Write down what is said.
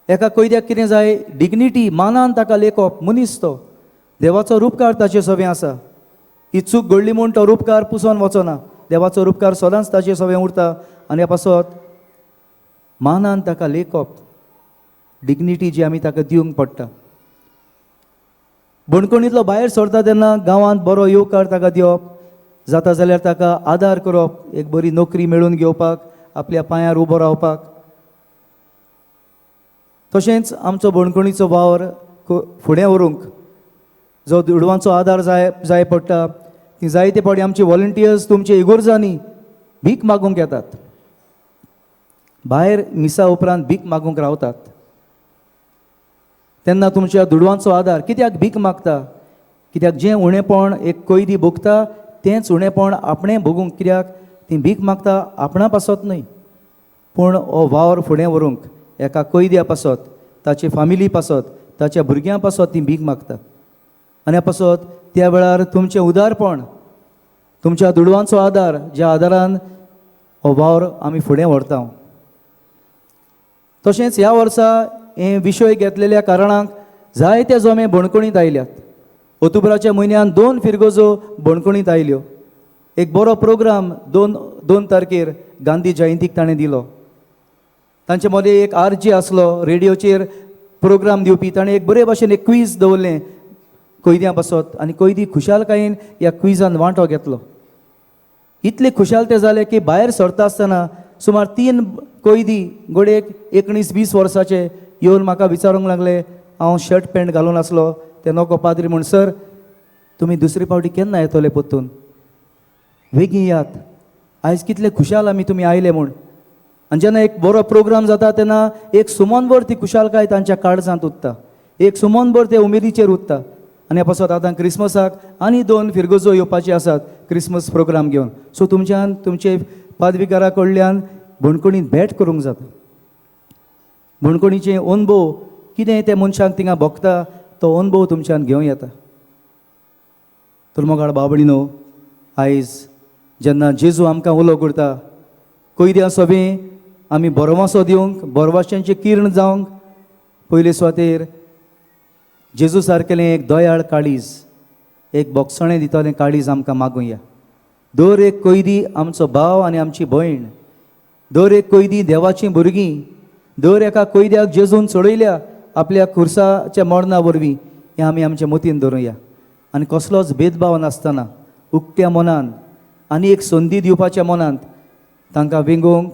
एका कैद्याक कितें जाय? डिग्निटी, मानान ताका लेखप. मनीस तो, देवाचो रुपकार ताचे सवें आसा. ही चूक घडली म्हूण तो रुपकार पुसोन वचना. देवाचो रुपकार सदांच ताचे सवें उरता. आनी ह्या पासत मानान ताका लेखप, डिग्निटी जी आमी ताका दिवंक पडटा. बणकणींतलो भायर सरता तेन्ना गांवांत बरो येवकार ताका दिवप, जाता जाल्यार ताका आदार करप, एक बरी नोकरी मेळोवन घेवपाक, आपल्या पांयार उबो रावपाक. तशेंच आमचो बणकणीचो वावर फुडें व्हरूंक जो दुडवांचो आदार जाय जाय पडटा, ती जायते फावटी आमचे वॉलंटियर्स तुमचे इगोर्जांनी भीक मागूंक येतात, भायर मिसा उपरांत भीक मागूंक रावतात. तेन्ना तुमच्या दुडवांचो आदार. कित्याक भीक मागता? कित्याक जें उणेपण एक कैदी भोगता, तेंच उणेपण आपणें भोगूंक. कित्याक ती भीक मागता? आपणा पासत न्हय, पूण हो वावर फुडें व्हरूंक, एका कैद्या पासत, ताचे फामिली पासत, ताच्या भुरग्यां पासत ती भीक मागतात. आनी ह्या पासत त्या वेळार तुमचें उदारपण, तुमच्या दुडवांचो आदार, ज्या आदारान हो वावर आमी फुडें व्हरता. तशेंच ह्या वर्सा हे विशय घेतलेल्या कारणाक जायते जमे बणकणींत आयल्यात. ओतुबराच्या म्हयन्यान दोन फिरगजो बणकणींत आयल्यो. एक बरो प्रोग्राम 2 तारखेर गांधी जयंतीक ताणें दिलो. तांचे मदें एक आर जे आसलो, रेडियोचेर प्रोग्राम दिवपी. ताणें एक बरे भाशेन एक क्वीज दवरलें कैद्यां पासत आनी कैदी खुशालकायेन ह्या क्विजान वांटो घेतलो. इतले खुशाल ते जाले की भायर सरता आसतना सुमार 3 कैदी, घडयेक 19-20 वर्साचे, येवन म्हाका विचारूंक लागले. हांव शर्ट पॅन्ट घालून आसलो, ते नको पाद्री म्हूण, "सर, तुमी दुसरे फावटी केन्ना येतले परतून? बेगीन यात. आयज कितले खुशाल आमी तुमी आयले म्हूण." आनी जेन्ना एक बरो प्रोग्राम जाता तेन्ना एक सुमनभर ती खुशालकाय तांच्या काळजांत उरता, एक सुमनभर ते उमेदीचेर उरता. आनी ह्या पासत आतां क्रिसमसाक आनी दोन फिरगजो येवपाचे आसात क्रिसमस प्रोग्राम घेवन. सो तुमच्यान तुमचे पादविगारा कडल्यान बणकणींत भेट करूंक जाता. बणकणीचे अणभव कितें ते मनशाक थिंगा भोगता, तो अणभव तुमच्यान घेवं येता. तर मोगाळ बाबडीनो, आयज जेन्ना जेजू आमकां उलो करता, कैद्यां सोबें आमी भरवासो दिवंक, भरवाश्यांचें किर्ण जावंक, पयले सुवातेर जेजू सारकेलें एक दयाळ काळीज, एक बोगसणें दितलें काळीज आमकां मागुया. दर एक कैदी आमचो भाव आनी आमची भयण. दर एक कैदी देवाचीं भुरगीं. दर एका कैद्याक जेजून चडयल्या आपल्या खुर्साच्या मरणा वरवीं, हें आमी आमच्या मतीन धरुया. आनी कसलोच भेदभाव नासतना, उक्त्या मनान आनी एक संदी दिवपाच्या मनांत तांकां वेंगोवंक.